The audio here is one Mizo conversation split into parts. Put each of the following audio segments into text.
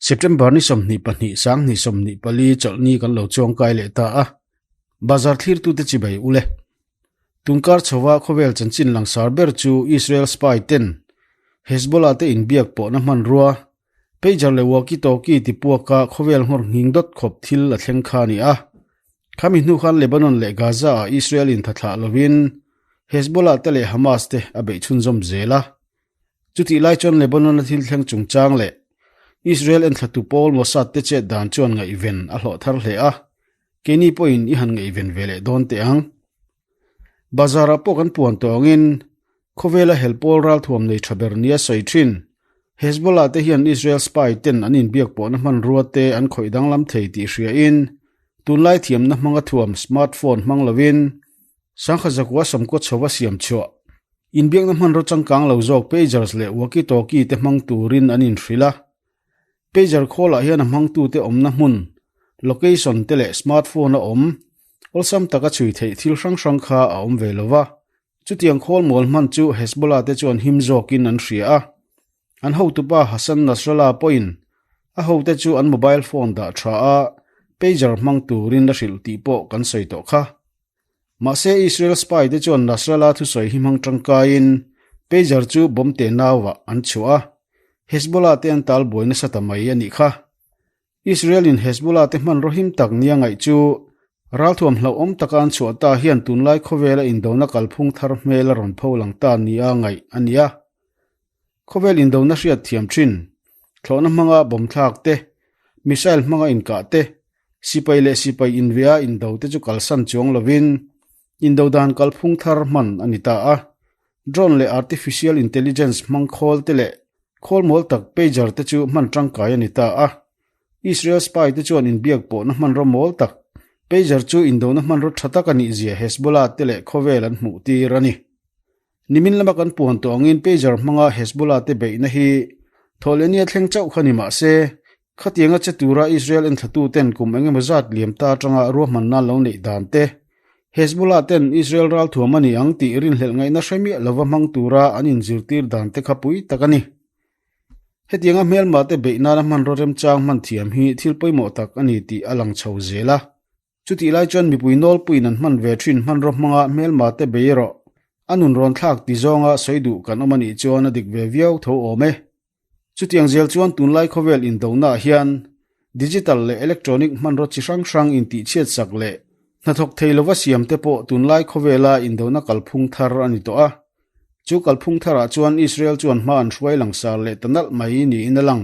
September ni 22 2024 chawlhni kan lo chuangkai leh ta a, bazar thlirtute chibai ule. Tunkar chhoa khawvel chanchin langsar ber chu Israel spy ten Hezbollah te inbiak pawhna hmanrua pager leh walkie-talkie ti puaka khawvel nghawr nghing dawt khawp thil a thleng kha a ni a. Khami hnu khan Lebanon leh Gaza ah Israel in thathlah lovin Hezbollah te leh Hamas te a beih chhunzawm zel a. Chutih lai chuan Lebanon a thil thleng chungchang leh Israel enthlatu pawl Mossad te chet dan chuan ngaihven a hlawh thar hle a, keini pawhin i han ngaihven ve leh dawn teh ang. Bazar ah pawh kan puan tawh angin khawvela hel pawl ralthuam nei tha ber nia sawi thin Hezbollah te hian Israel spy ten an inbiak pawhna hmanrua te an khawih danglam thei tih hria in tunlai thiamna hmanga thuam smartphone hmang lovin sangha zakua sawmkaw chhova siam chhuah inbiakna hmanraw changkang lo zawk pagers leh walkie-talkie te hmang turin an inhrilh a. Pager khawlah hian a hmangtute awmna hmun, location, te leh smartphone a awm awlsam taka chhui theih thil hrang hrang kha a awm ve lo va. Chutiang khawl mual hman chu Hezbollah te chuan him zawkin an hria a. An hotupa Hassan Nasrallah pawhin a hote chu an mobile phone dah tha a, pager hmang turin a hrilh tih pawh kan sawi tawh kha. Mahse Israel spy te chuan Nasrallah thusawi hi hmang tangkaiin pager chu bomb te nauah an chhuah a, Hezbollah te an tal buai nasa ta mai a nih kha. Israel in Hezbollah te hmanraw him tak nia ngaih chu ralthuam hlauhawm taka an chhuah ta hian tunlai khawvela indona kalphung thar hmel a rawn pho lang ta nia ngaih a ni a. Khawvel indona hriat thiam thin, thlawhna hmanga bomb thlak te, missile hmanga inkah te, sipai leh sipai invea indo te chu kalsan chuang lovin indo dan kalphung thar hman a ni ta a. Drone leh artificial intelligence hmang khawl te leh khawl mawl tak pager te chu hman tangkai a ni ta a. Israel spy te chuan inbiak pawhna hmanraw mawl tak pager chu indona hmanraw tha tak a nih zia Hezbollah te leh khawvel an hmuh tir a ni. Nimin lama kan puan tawh angin pager hmanga Hezbollah te beihna hi thawhlehnia thleng chauh kha ni mah se, khatianga che tura Israel enthlatu ten kum engemaw zat liam ta atanga ruahmanna lo neih dan te, Hezbollah ten Israel ralthuam a ni ang tih rinhlelh ngaihna hre miah lova hmang tura an inzirtir dan te kha pui tak a ni. Hetianga hmelma te beih nana hmanraw remchang hman thiam hi thil pawimawh tak a ni tih a lang chho zel a. Chutih lai chuan mipui nawlpuiin an hman ve thin hmanraw hmanga hmelma te bei erawh a nun rawn thlak ti zawnga sawi duh kan awm a nih chuan a dik ve viau tho awm e. Chutiang zel chuan tunlai khawvel indonaah hian digital leh electronic hmanraw chi hrang hrang intihchhiat sak leh hnathawk thei lova siam te pawh tunlai khawvela indona kalphung thar a ni tawh a. Chu kalphung tharah chuan Israel chuan hma an hruai langsar leh ta nalh mai niin a lang.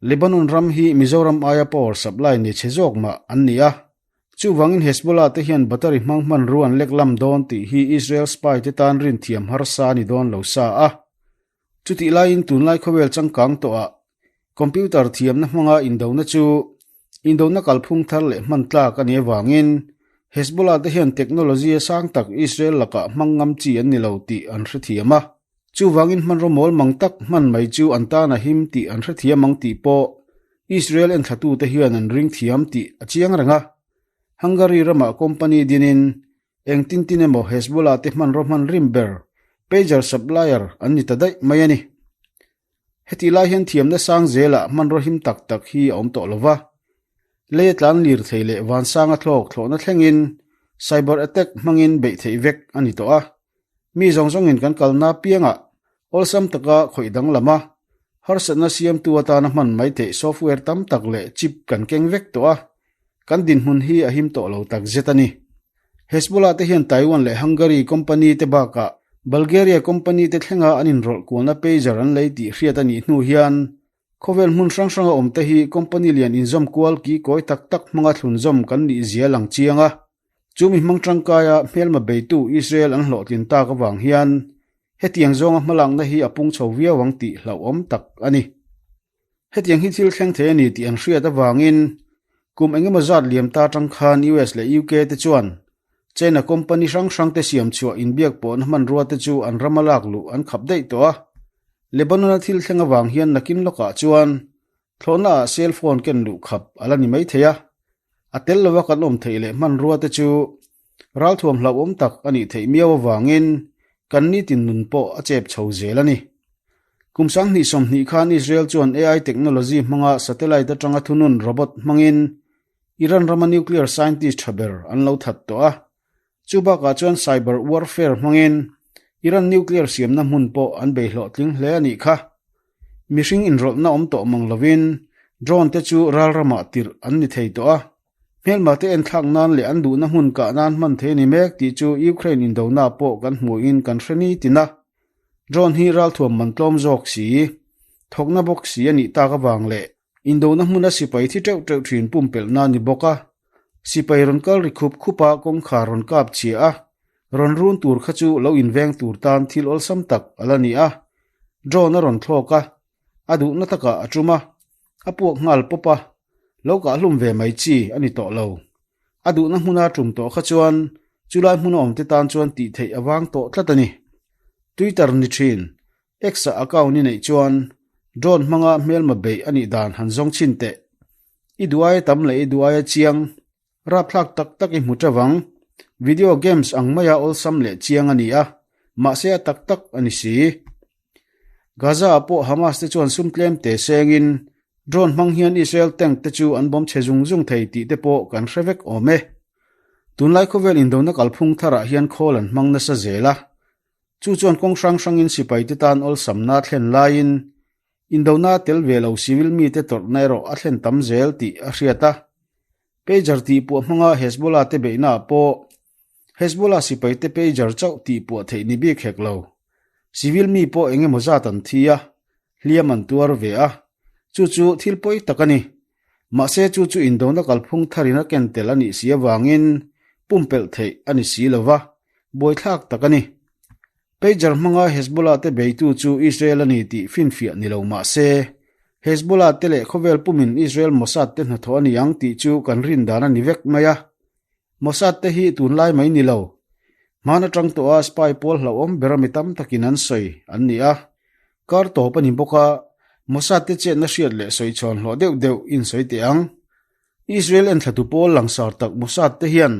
Lebanon ram hi Mizoram aia power supply nei chhe zawk mah an ni a. Chuvangin Hezbollah te hian battery hmang hmanrua an lek lam dawn tih hi Israel spy te tan rinthiam harsa a ni dawn lo sa a. Chutih laiin tunlai khawvel changkang tawhah computer thiamna hmanga indona chu indona kalphung thar leh hman tlak a nih avangin Hezbollah te hian technology a sang tak Israel lakah hmang ngam chi an ni lo tih an hrethiam a. Chuvangin hmanraw mawl mang tak hman mai chu an tan a him tih an hrethiam ang tih pawh Israel enthlatute hian an ring thiam tih a chiang reng a. Hungary ramah company dinin Engtin tin emaw Hezbollah te hmanraw hman rim ber pager supplier an ni ta daih mai a ni. Hetih lai hian thiamna sang zelah hmanraw him tak tak hi a awm tawh lo va. Lei a tlan lir thei leh vansanga thlawk thlawhna thlengin cyber attack hmangin beih theih vek a ni tawh a. Mi zawng zawngin kan kalna piangah awlsam taka khawih danglam a, harsatna siamtu atana hman mai theih software tam tak leh chip kan keng vek tawh a. Kan dinhmun hi a him tawh lo tak zet a ni. Hezbollah te hian Taiwan leh Hungary company te bakah Bulgaria company te thlenga an inrawlh kualna pager an lei tih hriat a nih hnu hian khawvel hmun hrang hranga awm te hi company lian inzawm kual ki kawi tak tak hmanga thlunzawm kan nih zia lang chiang a. Chu mi hmang tangkaia hmelma beitu Israel an hlawhtlin tak avang hian hetiang zawnga hmalakna hi a pung chho viau ang tih hlauhawm tak a ni. Hetiang hi thil thleng thei a ni tih an hriat avangin kum engemaw zat liam ta atang khan US leh UK te chuan China company hrang hrang te siam chhuah inbiak pawhna hmanrua te chu an rama lak luh an khap daih tawh a. Lebanon-a thil thleng avang hian nakin lawkah chuan thlawhna ah cell phone ken luh khap a la ni mai thei a. A tel lova kan awm theih leh hmanrua te chu ralthuam hlauhawm tak a nih theih miau avangin kan nitin nun pawh a chep chho zel a ni. Kum 2020 khan Israel chuan AI technology hmanga satellite atanga thunun robot hmangin Iran rama nuclear scientist tha ber an lo that tawh a. Chu bakah chuan cyber warfare hmangin Iran nuclear siamna hmun pawh an bei hlawhtling hle a nih kha. Mihring inrawlhna awm tawh mang lovin drone te chu ral ramah tirh an ni thei tawh a. Hmelma te enthlak nan leh an duhna hmun kah nan hman thei a ni mek tih chu Ukraine indona pawh kan hmuhin kan hre ni tin a. Drone hi ralthuam man tlawm zawk si, thawkna bawk si a nih tak avang leh Indona hmuna sipai thi teuh teuh thin pumpelhna a ni bawk a, sipai rawn kal ri khup khup a, kawngkhar rawn kap chhia a, rawn run tur kha chu lo inveng tur tan thil awlsam tak a la ni a. Drone a rawn thlawk a, a duhna takah a tum a, a puak nghal pawp a, lo kahhlum ve mai chi a ni tawh lo. A duhna hmuna tum tawh kha chuan chulai hmuna awmte tan chuan tih theih a vang tawh tlat a ni. Twitter ni thin X-a account i neih chuan drone hmanga hmelma beih a nih dan han zawng chhin teh. I duaia tam leh i duaia chiang, rapthlak tak tak i hmu teuh ang. Video games ang maia awlsam leh chiang a ni a, mahse a tak tak a ni si. Gaza-ah pawh Hamas te chuan sum tlem te sengin drone hmang hian Israel tank te chu an bawm chhe zung zung thei tih te pawh kan hre vek awm e. Tunlai khawvel indona kalphung tharah hian khawl an hmang nasa zel a, Chu chuan kawng hrang hrangin sipaite tan awlsamna a thlen laiin indona a tel ve lo civil mite tawrhna erawh a thlen tam zel tih a hriat a. Pager tihpuah hmanga Hezbollah te beihnaah pawh Hezbollah sipaite pager chauh tihpuah theih ni bik hek lo. Civil mi pawh eng emaw zat an thi a, hliam an tuar ve a. Chu chu thil pawi tak a ni. Mahse chu chu indona kalphung tharin a ken tel a nih si avangin pumpelh theih a ni si lo va, buaithlak tak a ni. Pager hmanga Hezbollah te beitu chu Israel a ni tih finfiah ni lo mah se, Hezbollah te leh khawvel pumin Israel Mossad te hnathawh a ni ang tih chu kan rin dan a ni vek mai a. Mossad te hi tunlai mai ni lo. Hman atang tawha spy pawl hlauhawm ber a mi tam takin an sawi an ni a. Kar tawp a ni bawk a, Mossad te chetna hriat leh sawi chhawn hlawh deuh deuh in sawi teh ang. Israel enthlatu pawl langsar tak Mossad te hian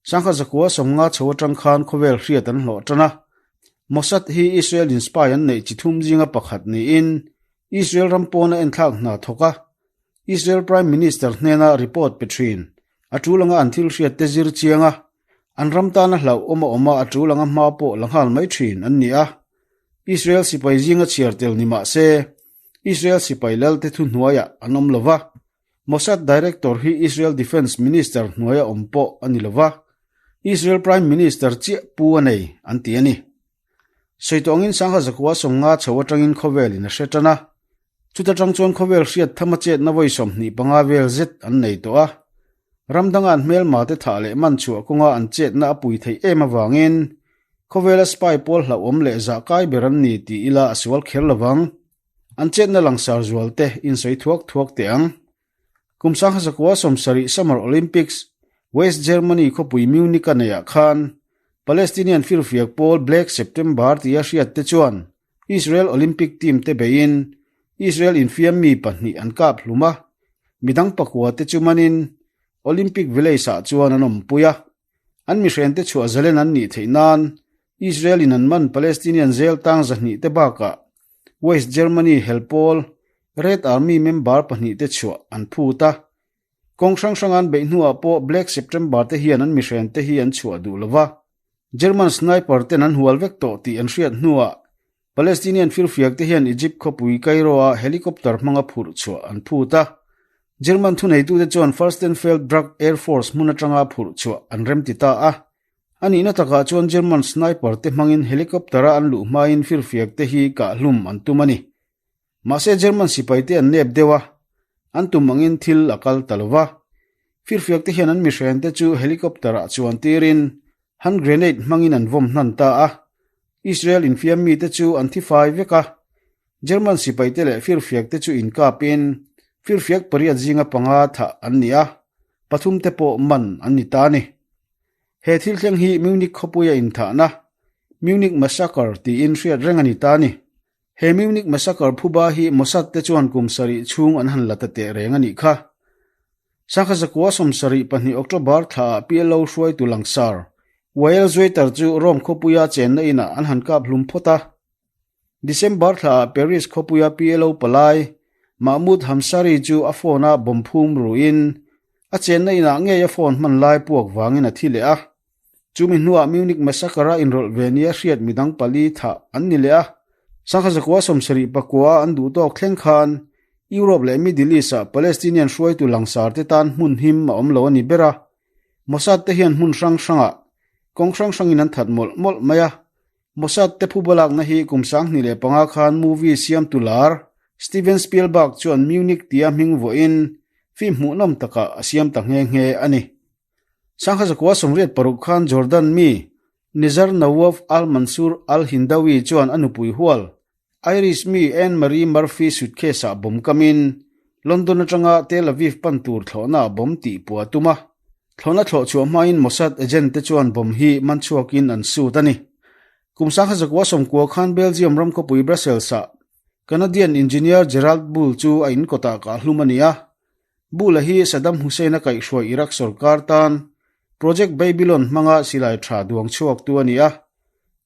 Sangha zakua 50 chho atang khan khawvel hriat an hlawh tan a. Mossad hi Israel in spy an neih chi thum zinga pakhat niin Israel ram pawna enthlak hna thawk a, Israel Prime Minister hnena report pe thin. A tul anga an thil hriat te zir chiang a, an ram tana hlauh awm a awm a, a tul anga hma pawh la nghal mai thin an ni a. Israel sipai zinga chhiar tel ni mah se, Israel sipai lalte thuhnuaiah an awm lo va, Mossad Director hi Israel Defence Minister hnuaia awm pawh a ni lo va, Israel Prime Minister chiah pu a nei an ti a ni. Sawi tawngin Sangha zakua 50 chho atangin khawvelin a hre tan a, chuta tang chuan khawvel hriat thama chetna vawi 25 vel zet an nei tawh a. Ram danga an hmelma te thah leh man chhuah kawnga an chetna a pui theih em avangin khawvela spy pawl hlauhawm leh zah kai ber an ni tih ila a sual kher lovang. An chetna langsar zual te insawi thuak thuak teh ang. Kum 1970 Summer Olympics, West Germany khawpui Munich-a neihah khan Palestinian firfiak pawl Black September tia hriat te chuan Israel Olympic team te beiin Israel infiam mi pahnih an kap hlum a, midang pakua te chu manin Olympic Village-ah chuan an awmpui a. An mihrente chhuah zalen an nih theih nan Israel-in an man Palestinian zel tang 200 te bakah West Germany hel pawl Red Army member pahnih te chhuah an phut a. Kawng hrang hrang an beih hnuah pawh Black September te hian an mihrente hi an chhuah duh lo va. German sniper ten an hual vek tawh tih an hriat hnuah Palestinian firfiak te hian Egypt khawpui Cairo-a helicopter hmanga phurh chhuah an phut a. German thuneitute chuan Furstenfeldbruck Air Force hmun atanga phurh chhuah an remti ta a. A nihna takah chuan German sniper te hmangin helicopter-a an luh hmain firfiak te hi kah hlum an tum a ni. Mahse German sipai te an nep deuh a, an tum angin thil a kal ta lo va. Firfiak te hian an mihren te chu helicopter-ah chuan tirin hand grenade hmangin an vawm hnan ta a. Israel infiam mite chu an thi fai vek a. German sipai te leh firfiak te chu inkapin firfiak pariat zinga panga thah an ni a, pathum te pawh man an ni ta a ni. He thil thleng hi Munich khawpuia inthahna, Munich Massacre tiin hriat reng a ni ta a ni. He Munich Massacre phuba hi Mossad te chuan kum sarih chhung an han la ta teh reng a nih kha. Sangha zakua 72 October thlaah PLO hruaitu langsar Wael Zuaiter chu Rome khawpuia chenna inah an han kap hlum phawt a. December thlaah Paris khawpuia PLO palai Mahmoud Hamshari chu a phone-a bomb phum ruin a chenna inah ngei a phone hman lai puak vangin a thi leh a. Chumi hnuah Munich Massacre-a inrawlh ve nia hriat midang pali thah an ni leh a. Sangha zakua 70 pakua an duh tawk thleng khan Europe leh Middle East-ah Palestinian hruaitu langsar te tan hmun him a awm lo a ni ber a. Mossad te hian hmun hrang hrangah kawng hrang hrangin an that mawlh mawlh mai a. Mossad te phuba lakna hi kum 2005 khan movie siamtu lar Steven Spielberg chuan Munich tia hming vuahin film hmuhnawm takah a siam ta nghe nghe a ni. Sangha zakua 86 khan Jordan mi Nizar Nawaf Al-Mansour Al-Hindawi chuan a nupui hual Irish mi Anne Marie Murphy suitcase-ah bomb kamin London atanga Tel Aviv pan tur thlawhnaah bomb tih puah a tum a. Thlawhna thlawh chhuah hmain Mossad agent te chuan bomb hi man chhuakin an sut a ni. Kum 1990 khan Belgium ram khawpui Brussels-ah Canadian engineer Gerald Bull chu a inkawtah kah hlum a ni a. Bull-a hi Saddam Hussein-a kaihhruai Iraq sorkar tan Project Babylon hmanga silai tha duang chhuaktu a ni a.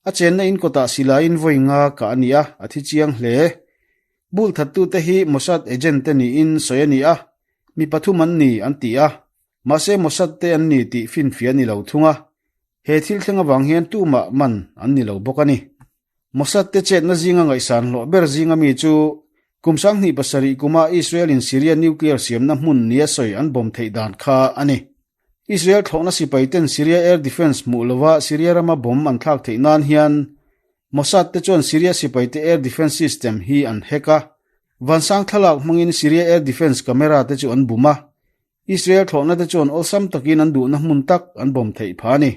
A chenna inkawtah silaiin vawi nga kah a ni a, a thi chiang hle. Bull thattute hi Mossad agent te niin sawi a ni a, mi pathum an ni an ti a, mahse Mossad te an ni tih finfiah a ni lo thung a. He thil thleng avang hian tumah man an ni lo bawk a ni. Mossad te chetna zinga ngaihsan hlawh ber zinga mi chu kum 2007 kuma Israel in Syria nuclear siamna hmun nia sawi an bawm theih dan kha a ni. Israel thlawhna sipai ten Syria air defence hmuh lova Syria rama bomb an thlak theih nan hian Mossad te chuan Syria sipai te air defence system hi an hack a. Vansang thlalak hmangin Syria air defence camera te chu an bum a. Israel thlawhna te chuan awlsam takin an duhna hmun tak an bomb theih phah a ni.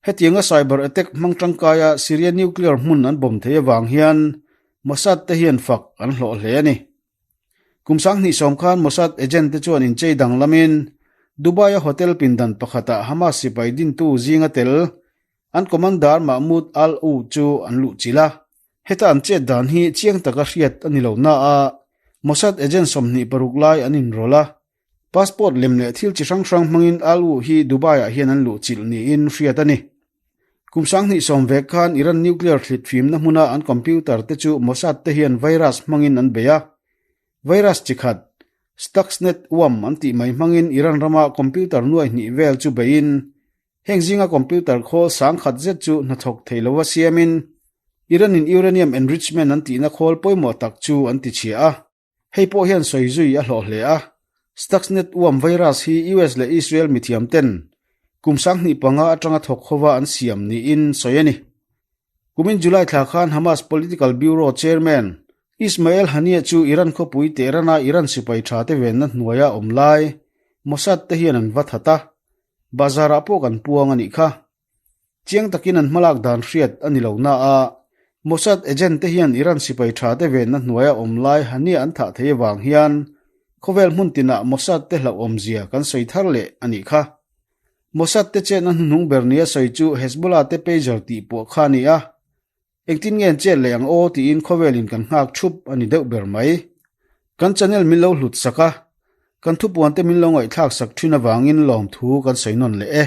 Hetianga cyber attack hmang tangkaia Syria nuclear hmun an bomb thei avang hian Mossad te hian fak an hlawh hle a ni. Kum 2010 khan Mossad agent te chuan inchei danglamin Dubai-a hotel pindan pakhatah Hamas sipai dintu zinga tel an commander Mahmoud al-Oud chu an luh chilh a. Heta an chet dan hi chiang taka hriat a ni lo na a, Mossad agent 26 lai an inrawlh a. Passport lem leh thil chi hrang hrang hmangin Al-U hi Dubai-ah hian an luh chilh niin hriat a ni. Kum 2010 vek khan Iran nuclear thlit fimna hmuna an computer te chu Mossad te hian virus hmangin an bei a. Virus chi khat, Stuxnet worm an tih mai hmangin Iran rama computer nuai hnih vel chu beiin heng zinga computer khawl 10,000 zet chu hnathawk thei lova siamin Iran in uranium enrichment an tihna khawl pawimawh tak chu an ti chhia a. Hei pawh hian sawi zui a hlawh hle a. Stuxnet worm virus hi US leh Israel mithiam ten kum 2005 atanga thawk hova an siam niin sawi a ni. Kumin July thla khan Hamas Political Bureau Chairman Ismail Haniyeh chu Iran khawpui Tehran-a Iran sipai tha te venna hnuaia awm lai Mossad te hian an va that a, bazar-ah pawh kan puang a nih kha. Chiang takin an hmalak dan hriat a ni lo na a, Mossad agent te hian Iran sipai tha te venna hnuaia awm lai Haniyeh an thah thei avang hian khawvel hmun tinah Mossad te hlauhawmzia kan sawi thar leh a nih kha. Mossad te chetna hnuhnung ber nia sawi chu Hezbollah te pager tih pawh kha a ni a. Engtin nge an chet leh ang aw tiin khawvelin kan nghak thup a ni deuh ber mai. Kan channel min lo hlut sak a, kan thupuan te min lo ngaihthlak sak thin avangin lawmthu kan sawi nawn leh e.